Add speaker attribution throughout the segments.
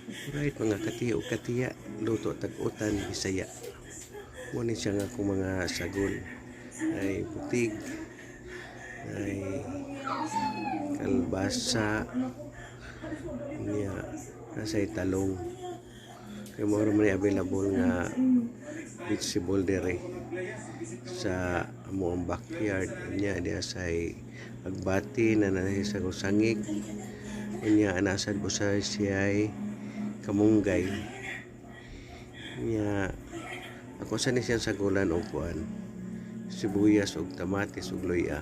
Speaker 1: Right, mga katiyo ug katiya, luto tag utan Bisaya. Mo ni siya nga akong mga sagol ay butig, ay kalbasa, niya nasa talong. Kay mao ra man ni available nga vegetable dere sa among backyard. Unya diha say agbati na naa sa sangig. Unya ana sad busa siya'y kamunggay. Unya ako sa ni siyang sagulan og kuan, sibuyas ug kamatis ug luya.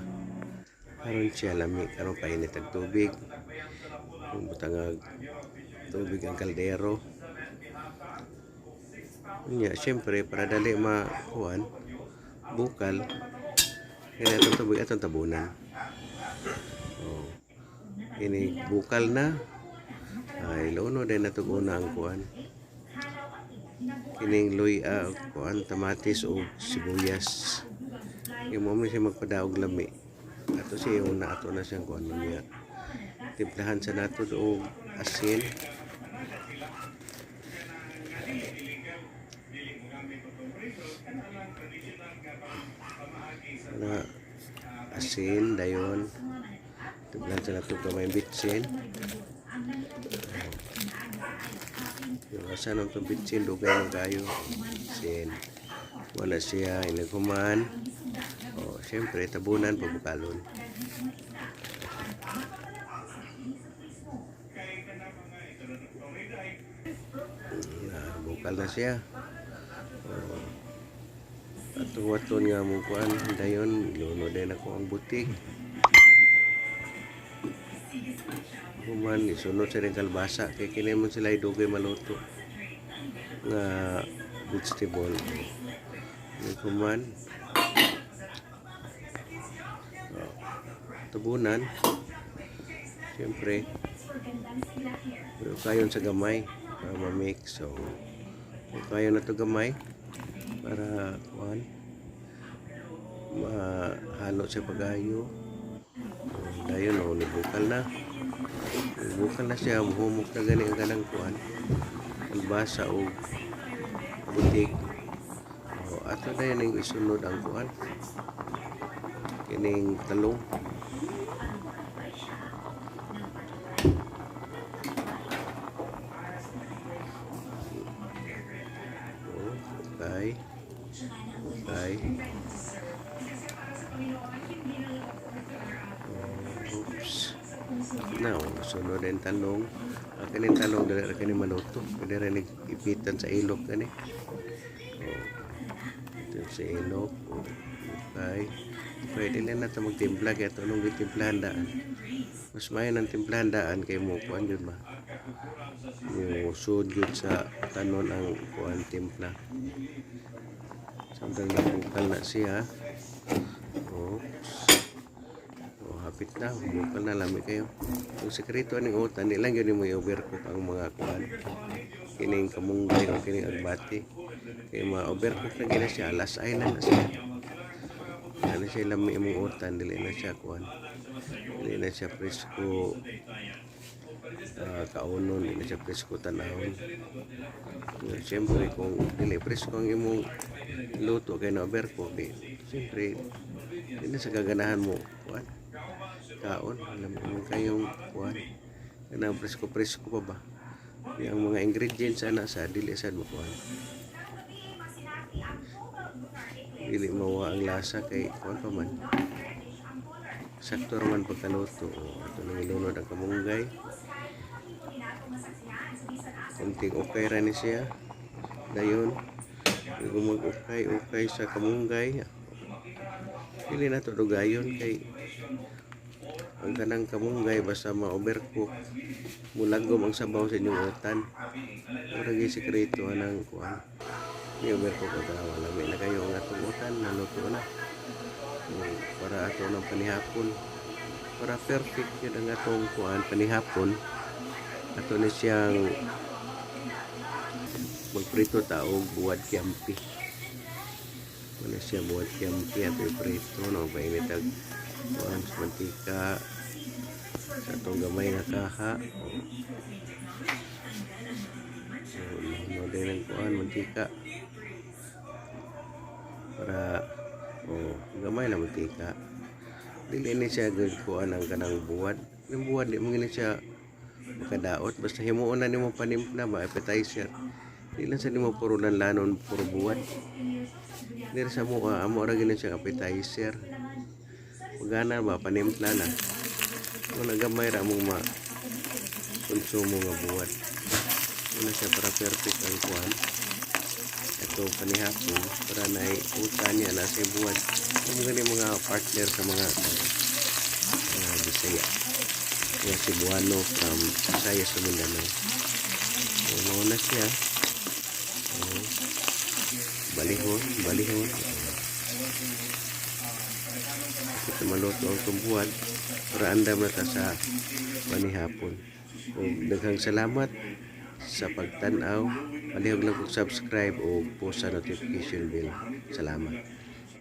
Speaker 1: Aron siya lami karon painit ang tubig. Kung butangag tubig ang kaldero. Unya siyempre para dali makuan bukal kaya atong tubig atong tabunan. Oh. Ini bukal na. Ay luno din nato una ang kuan. Kining luya, kuan, kamatis ug sibuyas. Kay mo man siya magpadaog lami. Ato siya una ato na siyang kuan niya. Timplahan sa nato og asin. Na asin dayon. Timplahan sa nato gamay bitsin. Yung asa nang itong bitsin, dugay man kayo. Bitsin. Wala siya inaghuman. O, siyempre, tabunan, pabukalon. Na, bukal na siya. O, atuwaton nga mong kuan. Dayon, luno din ako ang butig. Human, isunod sa rin kalbasa. Kay kini mo sila dugay maluto nga vegetable. Human, oh, tabunan. Siyempre, pero kayon sa gamay para ma-mix. So, kayon na to gamay para kuan mahalo sa pagayo. Oh, dayon oh, nibukal na. Nibukal na siya, humok na gani ang kanang kuan. Kalbasa o butig. Oh, ato dayon ning isunod ang kuan. Kining talong. Oh, okay. Okay. Oh, oops. Now, sunod ang talong. Ang kaning talong dali ra kini maluto. Pwede ra ni ipitan sa ilok kani. Oh. Ito sa ilok. Oh, okay. Pwede lang nato magtimpla kay ato nung gitimplahan daan. Mas maayo nang timplahan daan kay mo kuan jud ba. Yung sud jud sa tanon ang kuan timpla. Samtang nabukal na siya. Oops. Oh, hapit na. Bukal na lami kayo. Ang sekreto aning utan, di lang yun mo i-overcook ang mga kuan. Kining kamunggay o kining agbati. Kaya ma-overcook na gina siya, alas ay na na siya. Ano siya lami imong utan, dili na siya kuan. Dili na siya presko kaunon, dili na siya presko tanawon. Siyempre, kung dili presko ang imong luto kay na overcook, di, siyempre, di na sa gaganahan mo kuan. Kaon, alam mo kayong kuan. Kanang presko-presko pa ba? Di ang mga ingredients ana sa dili sad mo kuan. Dili mawa ang lasa kay kuan pa man. Sakto ra man pagkaluto. O, ato nang ilunod ang kamunggay. Kunting okay ra ni siya. Dayon, kung mag-ukay-ukay sa kamunggay, dili na to dugayon kay ang kanang kamunggay basta ma-overcook, mulagom ang sabaw sa inyong utan. Mura gyud sekreto anang kuan. Ni overcook ang tanawa, lami na kayo ang atong utan, naluto na. O, para ato ng panihapon. Para perfect yun ang atong kuan panihapon. Ato ni siyang magprito ta og buwad kiampi. Wala siya buwad kiampi ato iprito no painit ag kuan sa mantika sa atong gamay nga kaha. O. Lagay ng kuan, mantika. Para, oh, gamay lang mantika. Dili ni siya gud kuan ang kanang buwad. Yung buwad, di mo gini siya makadaot. Basta himuon na nimo panimpla ba, appetizer. Di lang sa nimo puro lanlanon, puro buwad. Diri sa mua, amo ra gini siya appetizer. Pagana ba, panimpla na. Kung nagamay ra mong ma konsumo nga buwad. Una siya para perfect ang kuan. Ito panihapon para na uta niya na sa buwad. Ang gani mga partner sa mga Bisaya. Mga Cebuano from Visayas sa Mindanao. So, mao na siya. Oh. Balihon, balihon. Ito maluto ang tumbuan para andam na ta sa panihapon. O, daghang salamat sa pagtan-aw. Palihog lang kung subscribe o post sa notification bell. Salamat.